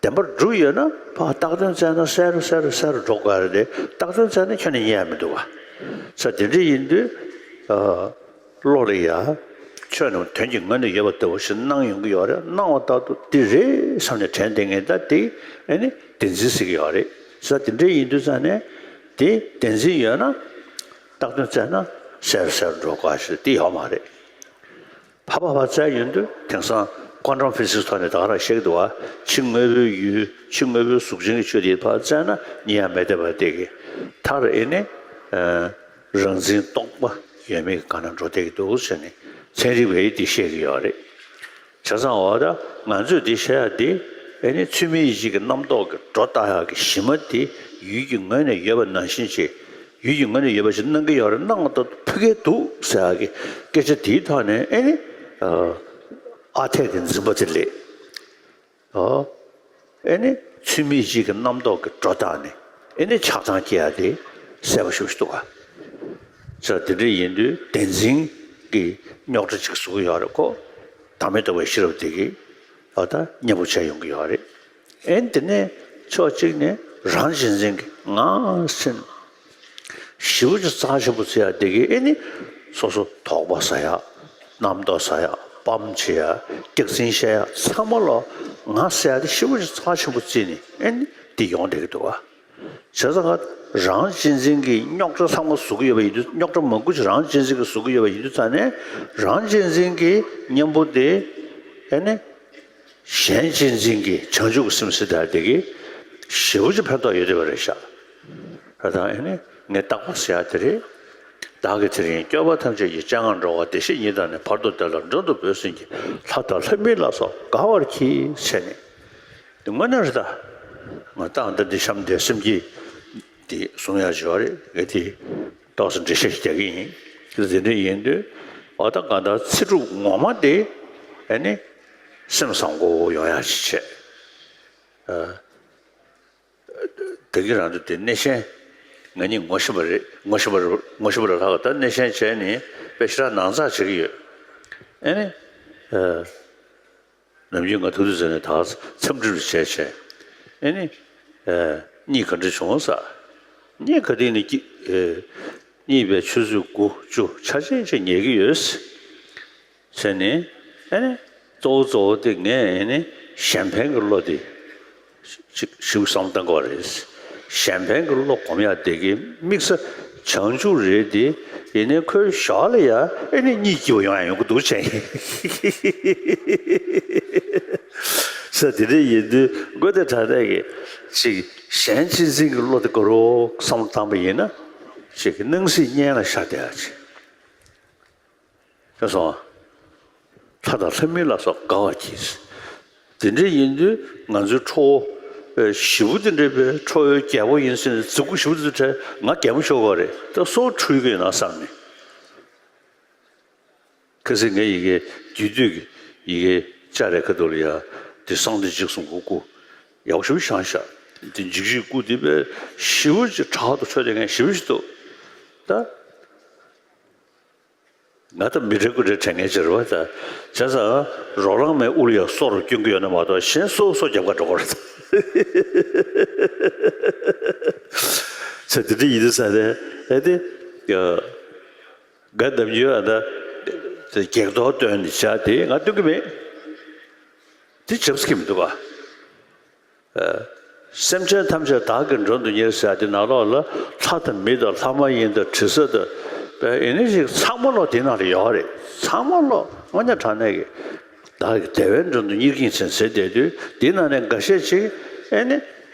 བདེན་པར་གྲུབ་ཡོད་ན་ཕར་བཏགས་དོན་བཙལ་ན་གསལ་རུ་གསལ་རུ་གསལ་རུ་འགྲོ་དགོས་རེད་དེ་བཏགས་དོན་བཙལ་ན་ཁྱོན་ནས་རྙེད་ཡ་མི་འདུག་བ། ས་དེ་འདྲ་ཡིན་དུས། བློ་ལ་ཡ། ཆོས་རྣམས་དོན་གྱི་ངོས་ནས་ཡོད་པ་ལྟ་བུ་ཞིག་སྣང་ཡོང་གི་ཡོད་རེད། སྣང་བ་ལྟར་དུ་འདི་རེད་བསམ་ནས་དྲན་བསྡད་མཁན་ད་དེ་ཨེ་ནི་བདེན་འཛིན་ཟེར་གྱི་ཡོད་རེད། ས་དེ་འདྲ་ཡིན་དུས་ཙང་ནས་དེ་བདེན་འཛིན་ཡོད་ན་བཏགས་དོན་བཙལ་ན་གསལ་རུ་གསལ་རུ་འགྲོ་དགོས་ཞེས་དེ་ཡོད་མ་རེད། ཕར་ཕར་ཕར་བཙལ་ཡོང་དུས་དེང་སང་ཀོན་ཊམ་ཕི་སིག་སི་ཐོག་ནས་ད་ག་རང་བཤད་ཀྱི་འདུག་བ། ཕྱི་དངོས་པོའི་ཡུལ་ཕྱི་དངོས་པོའི་གཟུགས་ཅན་གྱི་ཆོས་དེ་ཕར་བཙལ་ན་རྙེད་ཡ་མེད་བསྡད་པ་དེ་གི་མཐར་ཨེ་ནི། རང་འཛིན་རྟོག་པ་ཡོད་མེད་ཀྱི་སྒང་ན་འགྲོ་བསྡད་ཀྱི་འདུག་ཟེར་ནས་ཚན་རིག་པས་འདི་བཤད་ཀྱི་ཡོད་རེད། བྱས་ཙང་འོ་ད་ང་ཚོས་འདི་བཤད་ཡ་འདི་ཨེ་ནི་ཚུལ་མིན་ཡིད་བྱེད་ཀྱི་རྣམ་རྟོག་གི་སྒྲོ་བཏགས་ཡག་གི་གཞི་མ་དེ་ཡུལ་གྱི་ངོས་ནས་ཡོད་པ་ནང་བཞིན་བྱེད། ཡུལ་གྱི་ངོས་ནས་ཡོད་པ་ཞིག་སྣང་གི་ཡོད་རེད། སྣང་བ་ལྟར་དུ་ཕུག་གི་འདུག་ཟེར་ཡག་གི་སྐད་ཆ་དེའི་ཐོག་ནས་ཨེ་ནི་ཨ་འཐས་ཀྱི་འཛིན་པ་དེ་ལས། ཨོ། ཨེ་ནི་ཚུལ་མིན་ཡིད་བྱེད་ཀྱི་རྣམ་རྟོག་གི་སྒྲོ་བཏགས་ནས་ཨེ་ནི་ཆགས་སྡང་སྐྱེ་ཡ་དེ་གསལ་པོ་ཞེ་པོ་ཞིག་འདུག་ག་ས་དེ་འདྲ་ཡིན་དུས་བདེན་འཛིན་གྱི་རྙོག་དྲ་ཅིག་བཟོ་གི་ཡོད་རེད་ཁོ། བདག་མེད་རྟོགས་པའི་ཤེས་རབ་དེ་གིས་ཨ་ད་མཉམ་པོ་བྱས་ཡོང་གི་ཡོད་རེད། ཨེ་ནི་དེ་ནས་ཕྱོགས་གཅིག་ནས་རང་གཅེས་འཛིན་གྱི་ང་སེམས། ཞེ་པོ་ཅིག་རྩ་ཆེན་པོ་བརྩི་ཡ་དེ་གི་ཨེ་ནི་སོ་སོ་དོགས་པ་ཟ་ཡ། རྣམ་རྟོག་ཟ་ཡ། སྤམ་བྱེད་ཡ། སྐྱག་རྫུན་བཤད་ཡ་ཚང་མ་ལོ་ང་ཟེར་ཡ་དེ་ཞེ་པོ་ཅིག་རྩ་ཆེན་པོ་བརྩིས་ནས་ཨེ་ནི་འདི་ཡོང་བསྡད་ཀྱི་འདུག་བ། བྱས་ཙང་ཀ་རང་གཅེས་འཛིན་གྱི་རྙོག་དྲ་ཚང་མ་བཟོ་གི་ཡོད་པ་ཡིན་དུས་རྙོག་དྲ་མང་པོ་ཅིག་རང་གཅེས་འཛིན་གྱིས་བཟོ་གི་ཡོད་པ་ཡིན་དུས་ཙང་ནས་རང་གཅེས་འཛིན་གྱི་གཉེན་པོ་དེ་ཨེ་ནི། གཞན་གཅེས་འཛིན་གྱི་བྱང་ཆུབ་ཀྱི་སེམས་ཟེར་ཡ་དེ་གིས་ཞེ་པོ་ཅིག་ཕན་ཐོགས་ཡོད་བསྡད་པ་རེད་ཤག་ད་ལྟ་ཨེ་ནི་ངས་བརྟག་པ་ཟེར་ཡ་དེ་རེད། བདག་གིས་དེ་རིང་སྐྱོབ་པ་ཐམས་ཅད་ཀྱི་སྤྱན་སྔར་འགྲོ་བ་བདེ་གཤེགས་ཉིད་དང་ནི་བར་དུ་བདེ་ལ་མགྲོན་དུ་བོས་ཟིན་གྱི་ལྷ་དང་ལྷ་མིན་ལ་སོགས་དགའ་བར་གྱིས་ཟེར་ནས། དེ་དངོས་གནས་རེད་ད། ང་ཏང་ད་འདི་གཤམ་དེ་སེམས་བསྐྱེད་འདི་གསུང་ཡ་ཞོར་རེད་ངས་དེ་ཏོག་ཙམ་འགྲེལ་བཤད་ཞིག་རྒྱག་གི་ཡིན། དེ་འདྲ་ཡིན་དུས་ཨ་ད་གང་ལྟར་ཚེ་སྒྲུབ་ངོ་མ་དེ་ཨེ་ནི། སེམས་བཟང་པོ་ཡོང་ཡག་ཅིག་བྱས། ད་གིན་རང་ཚོ་དེ་སྣེ་ཤན་ང་གཉིས་ངོ་ཤེས་པ་རེད། ངོ་ཤེས་པ་རེད། ངོ་ཤེས་པ་རེད་ལྷག་ད་སྣེ་ཤན་བྱས་ནས་དཔེ་ཞེ་དྲག་ནང་ཚགས་བྱེད་ཀྱི་ཡོད། ཨེ་ནི། ནམ་རྒྱུན་ང་ཐུག་དུས་ཟེར་ནས་ད་འཚམས་འདྲི་རུ་བྱས་བྱས། ཨེ་ནི། གཉིད་ག་འདྲ་བྱུང་ཟེར། གཉིད་ག་དུས་ནས་སྐྱིད། གཉིད་པའི་ཆུ་ཚོད་དགུ་བཅུ་ཆ་ཆེན་ཅིག་ཉལ་གྱི་ཡོད། བྱས་ནས་ཨེ་ནི་གཙོ་བོ་གཙོ་བོ་དེ་ངས་ཨེ་ནི་གཞན་ཕན་གྱི་བློ་དེ་ཅིག་ཞིབ་བསམ་བཏང་དགོས་རེད། གཞན་ཕན་གྱི་བློ་སྒོམ་ཡག་དེ་གི་དམིགས་ས་བྱང་ཆུབ་རེད་དེ། ཡིན་ནའི་ཁོའི་ཞོར་ལ་ཡ་ཨེ་ནི་གཉིད་སྐྱིད་པོ་ཡོང་ཡག་ཡོང་གི་འདུག་བྱས་ཡིན། ས་དེ་འདྲ་ཡིན་དུས་དགོས་དེ་དྲ་དེ་གི་ཅིག་གཞན་གཅེས་འཛིན་གྱི་བློ་དེ་དགོས་རོགས་བསམ་བཏང་པ་ཡིན་ན་ཅིག་སྣང་སྲིད་གཉེན་ལ་ཤར་བསྡད་ཡག་ཅིག་ཤེས་སོང་། ལྷ་དང་ལྷ་མིན་ལ་སོགས་དགའ་བར་གྱིས། དེ་འདྲ་ཡིན་དུས་ང་ཚོའི་ཁྲོ་བོ་ཞེ་པོ་དེ་འདྲ་བའི་ཁྲོ་བོའི་རྒྱལ་པོ་ཡིན་ཟེར་ནས་རྫིག་པོ་ཞེ་པོ་དེ་འདྲ་ང་རྒན་མོ་ཤོར་བ་རེད་ད་སོ་འཁྲུལ་གི་ཡོད་ན་བསམ་ནས། ཁ་སང་ངས་ཡི་གེ་རྒྱུད་སྟོད་ཀྱི་ཡི་གེ་ཅ་རེ་ཁ་ཐུག་ལ་ཡ་དེ་གསང་བདེ་འཇིགས་གསུམ་གྱི་སྐུ་ཡག་པོ་ཞེ་པོ་བཞེངས་ཤག་དེ་འཇིགས་བྱེད་སྐུ་དེ་དཔེ་ཞེ་པོ་ཅིག་དྲག་ཏུ་འཕྲོད་བསྡད་མཁན་ཞེ་པོ་ཞིག་འདུག་ད། ང་ད་མི་དྲན་དགུ་དྲན་དྲན་མཁན་ཅིག་རེད་བ་ད། བྱས་ཙང་རོ་ལངས་མའི་དབུ་ལ་ཡང་སོ་རུ་སྐྱོན་གྱི་ཡོད་ན་མ་གཏོགས་གཞན་སོ་སོ་རྒྱབ་ཁ་འགྲོ་གི་རེད། ཚེ་འདི་འདྲ་ཡིན་དུས་ས་དེ་ཨེ་དེ། དགའ་གདམ་རྒྱུ་ཨ་ད། བགེགས་གཏོར་བཏོན་ནས་བྱ་དེ་ང་སྟོན་གི་མེད། དེ་བྱབས་སྐྱེ་མི་འདུག་བ། སེམས་ཅན་ཐམས་ཅད་བདག་གིས་མགྲོན་དུ་གཉེར་ཟེར་ཡ་དེ་ནང་ལོགས་ལ་ལྷ་དང་མི་དང་ལྷ་མ་ཡིན་དང་དྲི་ཟ་དང་། ཨེ་ནི་ཞིག་ཚང་མ་ལོག་དེ་ནང་ལ་ཡོད་རེད། ཚང་མ་ལོག་དངོས་གནས་དྲང་གནས་ཀྱི་བདག་གིས་བདེ་བའི་མགྲོན་དུ་གཉེར་གྱིན་ཟེར་ཟེར་བསྡད་དུས་དེ་ནང་ནས་འགའ་ཤས་ཅིག་ཨེ་ནི་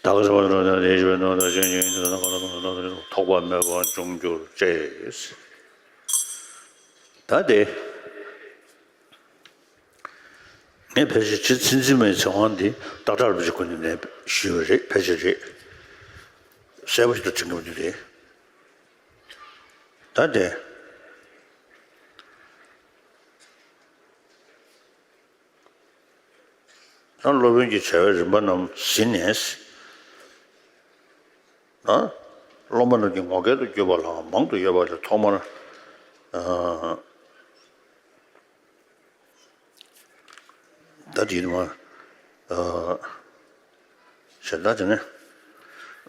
ད་ག་ས་བ་རོ་དང་ལས་ཞུ་བའི་ནོར་དང་གཞན་ཡོད་དུ་ན་ག་ལ་ཐོགས་པ་མེད་པར་འབྱུང་འགྱུར་ཅེས། ད་དེ། ངས་ཕལ་ཆེར་ཚིག་ཚིག་མའི་ཚེ་དབང་འདི་སྟག་བྲག་རིན་པོ་ཆེ་སྐུ་མདུན་ནས་ཞུས་པ་རེད། ཕལ་ཆེར་རེད། གསལ་པོ་ཞིག་ཏུ་དྲན་གྱི་མི་འདུག་སྟེ། ད་དེ། ད་སློབ་དཔོན་གྱི་བྱ་བའི་རིམ་པ་རྣམས་ཟིན་ནས། ཨ། སློབ་མ་རྣམས་ཀྱི་ངོ་སྐལ་དུ་གྱུར་པ་ལའང་མང་དུ་ཡོད་པ་ལས་ཐོག་མར། ཨ། ད་དེ་ནི་མ། ཨ། ཞེས་ད་དེ་ནི།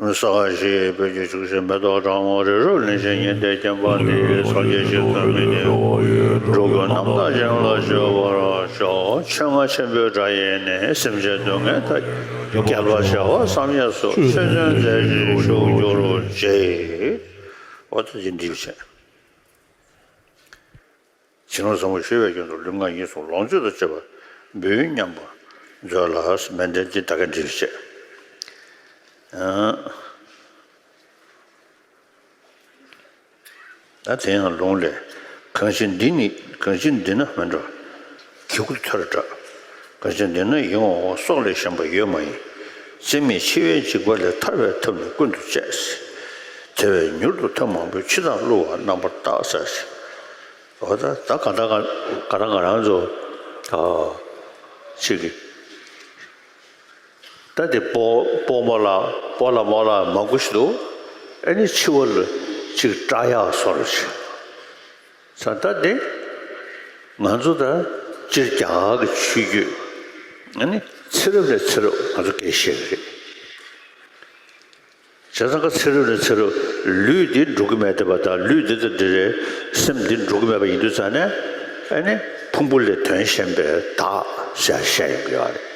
ས་གཞི་བོད་ཀྱི་ཕྱུགས་ཟིན་མེ་ཏོག་གྲང་མོ་རི་རབ་གླིང་བཞི་ཉི་ཟླའི་བརྒྱན་པ་འདི། སངས་རྒྱས་ཞིང་དུ་མི་གནས་པ་ཡི་འགྲོ་ཀུན་རྣམ་དག་ཞིང་ལ་སྤྱོད་པར་ཤོག་ཆོས་རྔ་ཆེན་པོའི་སྒྲ་ཡིས་ནི། སེམས་ཅན་སྡུག་བསྔལ་མཐའ་རྒྱལ་བར་བྱ་བ་བསམ་ཡས་སོ། ཆོས་སྟོན་མཛད་ཅིང་བཞུགས་གྱུར་ཅིག་འོ་ད་ཅི་འདྲིས་བྱས། བྱིན་རླབས་ཟབ་མོ་ཞུ་བའི་རྒྱུན་དུ་ལུས་ངག་ཡིད་གསུམ་ལོངས་སྤྱོད་དང་བཅས་པ་འབུལ་སྙམ་པ་མཛོད་ལ་མཎྜལ་འདི་ད་ག་འདྲིས་བྱས། ད་དེ་ཡང་ལུང་ལས། གང་ཕྱིར་འདི་ནི་གང་ཕྱིར་འདི་ན་མི་འགྲོ། གི་གུ་ཐོར་འདྲ། གང་ཕྱིར་འདི་ན་ཡིད་འོང་བ། སྲོག་ལས་གཞན་པ་ཡོད་མ་ཡིན། རྩེ་མོས་འཆི་བའི་འཇིགས་པ་ལས། ཐར་བའི་ཐབས་ནི་ཀུན་ཏུ་སྤྱད། དེ་བས་མྱུར་དུ་ཐབས་མང་པོས། འཆི་བདག་བསླུ་བ་རྣམ་པར་བརྟག་འོ་ད་ད་ག་ད་ག་ག་ད་ང་རང་ཚོ་ཨ་ཅིག་གི་ད་དེ་སྤོ་སྤོ་རྨོ་ལགས་སྤོ་ལགས་རྨོ་ལགས་མང་པོ་ཞིག་འདུག་ཨ་ནི་འཆི་བ་ལ་ཅིག་སྐྲག་ཡག་བཟོ་འདྲ་ཅིག་ས་ད་དེ་ང་ཚོ་ད་སྤྱིར་རྒྱ་གར་གྱི་ཆོས་བརྒྱུད་ཨ་ནི་ཚེ་རབས་ནས་ཚེ་རབས་ང་ཚོ་སྐད་བཤད་གི་རེད། བྱས་ཙང་ཀ་ཚེ་རབས་ནས་ཚེ་རབས་ལུས་འདི་འགྲོ་གི་མེད་བསྡད་པ་དང་། ལུས་འདི་དང་འདི་རེད། སེམས་འདི་འགྲོ་གི་མེད་པ་ཡིན་དུས་ཙང་ནས་ཨ་ནི་ཕུང་པོ་ལས་དོན་གཞན་པའི་བདག་ཟེར་བཤད་ཡོང་གི་ཡོད་རེད།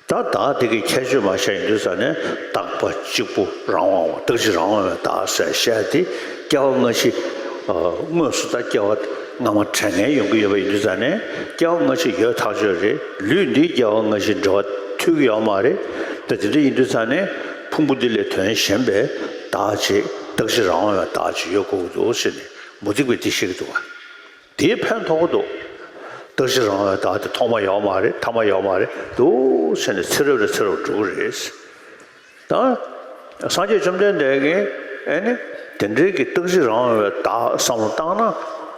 ད་བདག་དེ་གི་ཁྱད་ཆོས་མར་བཤད་ཡོང་དུས་ཙང་ནས་རྟག་པ་གཅིག་པུ་རང་དབང་བ། རྟག་གཅིག་རང་དབང་བའི་བདག་ཟེར་བཤད་དེ་སྐྱེ་བ་སྔ་ཕྱི་དངོས་སུ་ད་སྐྱེ་བ་སྔ་མ་དྲན་མཁན་ཡོང་གི་ཡོད་པ་ཡིན་དུས་ཙང་ནས་སྐྱེ་བ་སྔ་ཕྱི་ཡོད་ཐག་ཆོད་རེད། ལུས་འདིའི་སྐྱེ་བ་སྔ་ཕྱི་འབྲེལ་བ་མཐུད་ཀྱི་ཡོད་མ་རེད། ད་དེ་འདྲ་ཡིན་དུས་ཙང་ནས་ཕུང་པོ་འདི་ལས་དོན་གཞན་པའི་བདག་ཅིག་རྟག་གཅིག་རང་དབང་བའི་བདག་ཅིག་ཡོད་དགོས་ཀྱི་འདུག་ཟེར་ནས་མུ་སྟེགས་པས་འདི་བཤད་ཀྱི་འདུག་བ། དེས་ཕན་ཐོགས་ཀྱི་འདུག་རྟག་གཅིག་རང་དབང་བའི་བདག་དེ་ཐོག་མ་ཡོད་མ་རེད། ཐ་མ་ཡོད་མ་རེད་འདུག་ཟེར་ནས་ཚེ་རབས་ནས་ཚེ་རབས་འགྲོ་གི་རེད། ད་སངས་རྒྱས་བཅོམ་ལྡན་འདས་ཀྱིས་ཨེ་ནི་དེ་འདྲའི་གི་རྟག་གཅིག་རང་དབང་བའི་བདག་བསམ་བློ་བཏང་ན་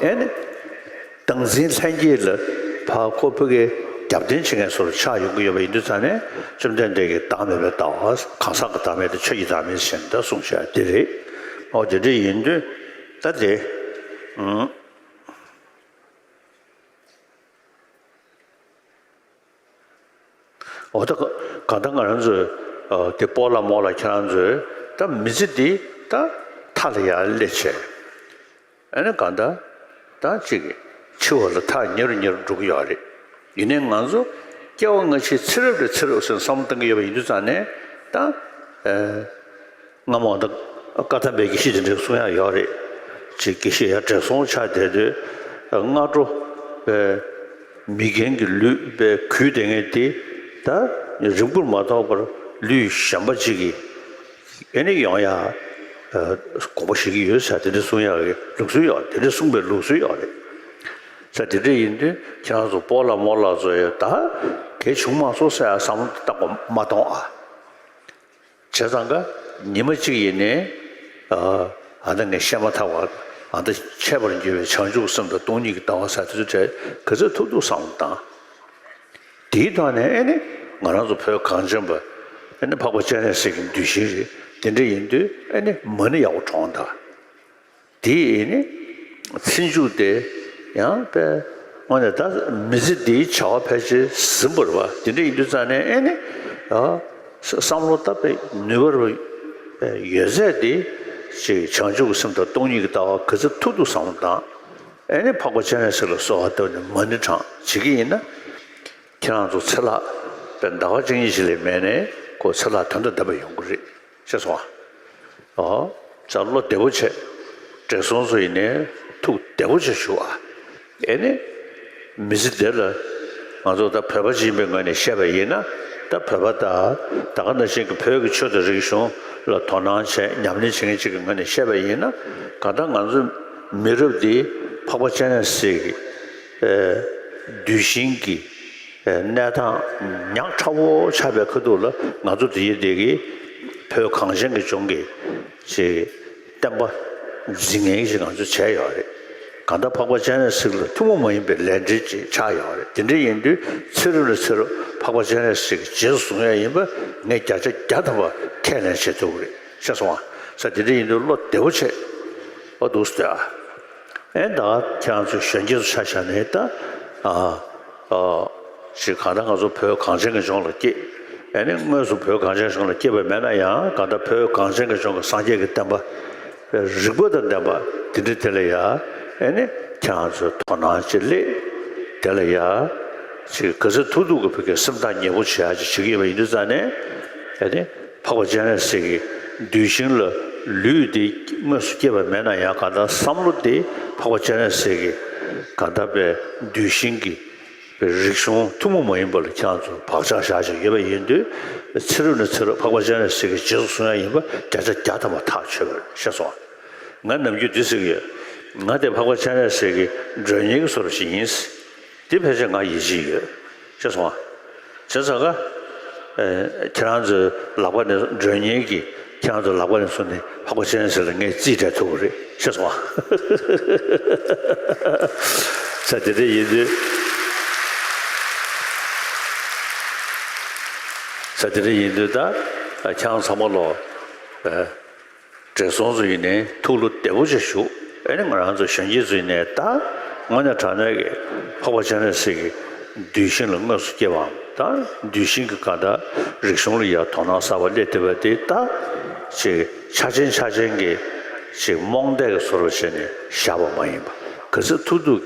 ཨེ་ནི་བདག་འཛིན་ལྷན་སྐྱེས་ལ་ཕར་ཁོ་ཕ་གིའི་རྒྱབ་རྟེན་བྱེད་མཁན་བཟོ་འདྲ་ཆགས་ཡོང་གི་ཡོད་པ་ཡིན་དུས་ཙང་ནས་བཅོམ་ལྡན་འདས་ཀྱིས་བདག་མེད་པའི་ལྟ་བ། གང་ཟག་གི་བདག་མེད་དང་ཆོས་ཀྱི་བདག་མེད་ཟེར་ནས་ད་གསུངས་བཞག་དེ་རེད། ཨོ་དེ་འདྲ་ཡིན་དུས་ད་དེ་ཨུམ། འོ་ད་ག་གང་ལྟར་ང་རང་ཚོས་ཨ་དེ་སྤོ་ལགས་རྨོ་ལགས་ཁྱེད་རང་ཚོས་ད་མི་ཚེ་འདི་ད་མཐའ་ལ་ཡར་སླེབས་བྱས། ཨ་ནི་གང་ལྟར་ད་ཅིག་འཆི་བ་ལ་ཐག་ཉེ་རུ་ཉེ་རུ་འགྲོ་གི་ཡོད་རེད། ཡིན་ནའི་ང་ཚོ་སྐྱེ་བ་སྔ་ཕྱི་ཚེ་རབས་ནས་ཚེ་རབས་ཟེར་བསམ་བློ་གཏང་གི་ཡོད་པ་ཡིན་དུས་ཙང་ནས་ད་ཨ། སྔ་མོ་ད་བཀའ་གདམས་པའི་དགེ་བཤེས་དེ་འདྲས་གསུང་ཡག་ཡོད་རེད། ཅིག་དགེ་བཤེས་ཡར་བགྲེས་སོང་ཆགས་བསྡད་དུས་སྔ་དྲོ་པའི་མི་རྒན་གྱི་ལུས་པའི་གུས་བསྡད་མཁན་དེ་ད་རིང་པོར་མ་ཐོགས་པར་ལུས་གཞན་པ་ཅིག་གིས་ཨེ་ནི་ཡོང་ཡག་དགོངས་པ་བཞེས་ཀྱི་ཡོད་ཟེར་དེ་འདྲས་གསུང་ཡག་གི་ལུགས་སྲོལ་ཡོད། དེ་འདྲས་གསུངས་པའི་ལུགས་སྲོལ་ཡོད་རེད། ཟེར་དེ་འདྲས་ཡིན་དུས་ཁྱེད་རང་ཚོ་སྤོ་ལགས་རྨོ་ལགས་ཚོ་ཡང་ད་གལ་བྱུང་མ་སོང་ཟེར་ཡག་བསམ་བློ་བཏང་དགོས་མ་གཏོང་ཨ། བྱས་ཙང་ཀ་ཉི་མ་གཅིག་ཡིན་ནའི་ཨ་ད་ངས་བཤད་མ་ཐག་པ་ཨ་ད་འཆད་པར་འགྱུར་བའི་བྱང་ཆུབ་སེམས་དང་སྟོང་ཉིད་ཀྱི་ལྟ་བ་ཟེར་དེ་ཚོ་གྲས་ག་ཚོད་ཐུབ་ཐུབ་བསམ་བློ་བཏང་། དེའི་ཐོག་ནས་ཨེ་ནི་ང་རང་ཚོ་བོད་གངས་ཅན་པ་ཨེ་ནི་འཕགས་པ་སྤྱན་རས་གཟིགས་ཀྱི་གདུལ་ཞིང་རེད། དེ་འདྲ་ཡིན་དུས་ཨེ་ནི་མ་ཎི་ཡག་པོ་བགྲངས་དང་། དེ་ཡིས་ནི་ཚེ་མཇུག་དེ་ཡང་དཔེ་དངོས་གནས་ད་མི་ཚེ་འདིའི་བྱ་བ་ཕལ་ཆེར་ཟིན་པ་རེད་པ། དེ་འདྲ་ཡིན་དུས་ཙང་ནས་ཨེ་ནི་ཨ་བསམ་བློ་ད་དཔེ་ནུས་པ་རུ་ཡོད་ཚད་དེ་ཅིག་བྱང་ཆུབ་ཀྱི་སེམས་དང་སྟོང་ཉིད་ཀྱི་ལྟ་བ་ག་ཚོད་ཐུབ་ཐུབ་བསམ་བློ་བཏང་། ཨེ་ནི་འཕགས་པ་སྤྱན་རས་གཟིགས་ལ་གསོལ་བ་བཏབ་ནས་མ་ཎི་བགྲངས་བྱེད་ཀྱི་ཡིན་ན། ཁྱེད་རང་ཚོ་ཚེ་ལྷག་པའི་ཟླ་བ་གཅིག་གཉིས་ཤིག་ལས་མེད་ནས་ཁོ་ཚེ་ལྷག་དོན་དང་ལྡན་པ་ཡོང་གི་རེད། ཤེས་སོང་ཨ། ཨོ། ཙ་བློ་བདེ་བོ་བྱས། བགྲེས་སོང་ཚོ་ཡིན་ནའི་ཐུགས་བདེ་བོ་བྱས་བཞུགས་ཨ། ཨེ་ནི། མི་ཚེ་འདི་ལ་ང་ཚོ་ད་བོད་པ་ཅིག་ཡིན་པའི་ངོས་ནས་བཤད་པ་ཡིན་ན། ད་བོད་པ་དང་ད་ག་ནང་བཞིན་གྱི་བོད་ཀྱི་ཆོས་དང་རིག་གཞུང་ལ་དོ་སྣང་བྱས་ཉམས་ལེན་བྱེད་མཁན་ཅིག་གི་ངོས་ནས་བཤད་པ་ཡིན་ན། གང་ལྟར་ང་ཚོ་མི་རབས་འདི་འཕགས་པ་སྤྱན་རས་གཟིགས་ཀྱི་གདུལ་ཞིང་གི་གནས་སྟངས་ཉག་ཕྲ་བོ་ཆགས་པའི་ཁ་ཐུག་ལ་ང་ཚོ་འདི་ཡི་འདི་གི་བོད་གངས་ཅན་གྱི་ལྗོངས་ཀྱི་ཅིག་བསྟན་པ་འཛིན་མཁན་ཞིག་ང་ཚོས་བྱས་ཡོད་རེད། གང་ལྟར་འཕགས་པ་སྤྱན་རས་གཟིགས་ལ་ཐུན་མོང་མ་ཡིན་པའི་ལས་འབྲེལ་ཅིག་ཆགས་ཡོད་རེད། དེ་འདྲ་ཡིན་དུས་ཚེ་རབས་ནས་ཚེ་རབས་འཕགས་པ་སྤྱན་རས་གཟིགས་ཀྱི་རྗེས་སུ་བཟུང་ཡ་ཡིན་པ་ངས་བརྒྱ་ཆ་བརྒྱ་ཐམ་པ་ཁས་ལེན་བྱེད་ཐུབ་ཀྱི་རེད། ཤེས་སོང་ཨ། ས་དེ་འདྲ་ཡིན་དུས་བློ་བདེ་བོ་བྱེད། ཨོ་འདུག་སྟེ་ཨ། ཨེ་ད་ཁྱེད་རང་ཚོས་གཞོན་སྐྱེས་ཚོ་ཆ་བཞག་ནས་ད་ཨ་ཨ་ཞིག་གང་ལྟར་ང་ཚོ་བོད་གངས་ཅན་གྱི་ལྗོངས་ལ་སྐྱེས། ཨེ་ནི་དངོས་སུ་བོད་གངས་ཅན་ལྗོངས་ལ་སྐྱེས་པ་མེད་ན་ཡང་གང་ལྟར་བོད་གངས་ཅན་གྱི་ལྗོངས་ཀྱི་སངས་རྒྱས་ཀྱི་བསྟན་པ་རིག་པ་དང་ལྡན་པ་དེ་འདྲ་དེ་ལ་ཡ་ཨེ་ནི་ཁྱེད་རང་ཚོས་དོ་སྣང་ཅིག་སླེབས། དེ་ལ་ཡ་ཅིག་ག་ཚོད་ཐུབ་ཐུབ་ཀྱི་བོད་ཀྱི་སེམས་ཐག་ཉེ་པོ་བྱེད་ཡ་ཅིག་བྱེད་ཀྱི་ཡོད་པ་ཡིན་དུས་ཙང་ནས་ཨེ་ནི་འཕགས་པ་སྤྱན་རས་གཟིགས་ཀྱི་གདུལ་ཞིང་ལ་ལུས་དེ་དངོས་སུ་སྐྱེས་པ་མེད་ན་ཡང་གང་ལྟར་བསམ་བློ་དེ་འཕགས་པ་སྤྱན་རས་གཟིགས་ཀྱི་གང་ལྟར་པའི་གདུལ་ཞིང་གི་རིག་གཞུང་ཐུན་མོང་མ་ཡིན་པ་ལ་ཁྱེད་རང་ཚོ་བག་ཆགས་བཞག་བཞག་ཡོད་པ་ཡིན་དུས། ཚེ་རབས་ནས་ཚེ་རབས་འཕགས་པ་སྤྱན་རས་གཟིགས་ཀྱི་རྗེས་སུ་བཟུང་ཡ་ཡིན་པ་བརྒྱ་ཆ་བརྒྱ་ཐམ་པ་ཐག་ཆོད་པ་རེད། ཤེས་སོང་ང་། ནམ་རྒྱུན་འདི་ཟེར་གྱི་ཡོད། ང་དེ་འཕགས་པ་སྤྱན་རས་གཟིགས་ཀྱི་མགྲོན་གཉེར་གྱི་བཟོ་འདྲ་ཞིག་ཡིན། དེ་ཕལ་ཆེར་ང་ཡིད་ཆེས་ཡོད། ཤེས་སོང་ང་། བྱས་ཙང་ཀ་ཁྱེད་རང་ཚོའི་ལག་པ་ནས་མགྲོན་གཉེར་གྱི་ཁྱེད་རང་ཚོའི་ལག་པ་ནས་བཟུང་ནས་འཕགས་པ་སྤྱན་རས་གཟིགས་ལ་ངས་རྩིས་སྤྲད་ཐུབ་པ་རེད། ཤེས་སོང་ང་། ས་དེ་འདྲ་ཡིན་དུས། ས་དེ་འདྲ་ཡིན་དུས་ད་ཁྱེད་རང་ཚང་མ་ལོ། བགྲེས་སོང་ཚོ་ཡིན་ནའི་ཐུགས་བློ་བདེ་པོ་ཅིག་བཞུགས། ཨེ་ནི་ང་རང་ཚོ་གཞོན་སྐྱེས་ཚོ་ཡིན་ནའི་ད་དངོས་གནས་དྲང་གནས་ཀྱི་འཕགས་པ་སྤྱན་རས་གཟིགས་ཀྱི་གདུལ་ཞིང་ལ་དངོས་སུ་སྐྱེ་བའམ་ད་གདུལ་ཞིང་གི་གང་ལྟར་རིག་གཞུང་ལ་ཡང་དོ་སྣང་གསར་པ་སླེབས་བསྡད་པ་དེ་ད་ཅིག་ཆ་ཆེན་ཆ་ཆེན་གྱི་ཅིག་རྨོངས་དད་ཀྱི་བཟོ་འདྲ་བྱས་ནས་བཞག་པ་མ་ཡིན་པ། ག་ཚོད་ཐུབ་ཐུབ་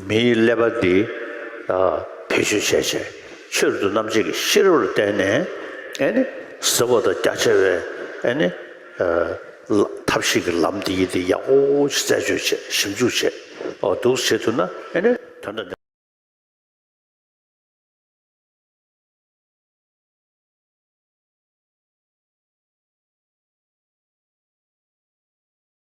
མིའི་ཀླད་པ་འདི་བེད་སྤྱོད་བྱས་བྱས་ཆོས་རབ་ཏུ་རྣམ་འབྱེད་ཀྱི་ཤེས་རབ་ལ་བརྟེན་ནས་ཨེ་ནི་ཟབ་པ་དང་རྒྱ་ཆེ་བའི་ཨེ་ནི། ལ་ཐབས་ཤེས་ཀྱི་ལམ་འདི་ཡིན་ཏེ་ཡག་པོ་ཞིག་རྩད་གཅོད་བྱས་ཞིབ་འཇུག་བྱས། འོ་འདུག་བྱེད་ཐུབ་ན་ཨེ་ནི་དོན་དང་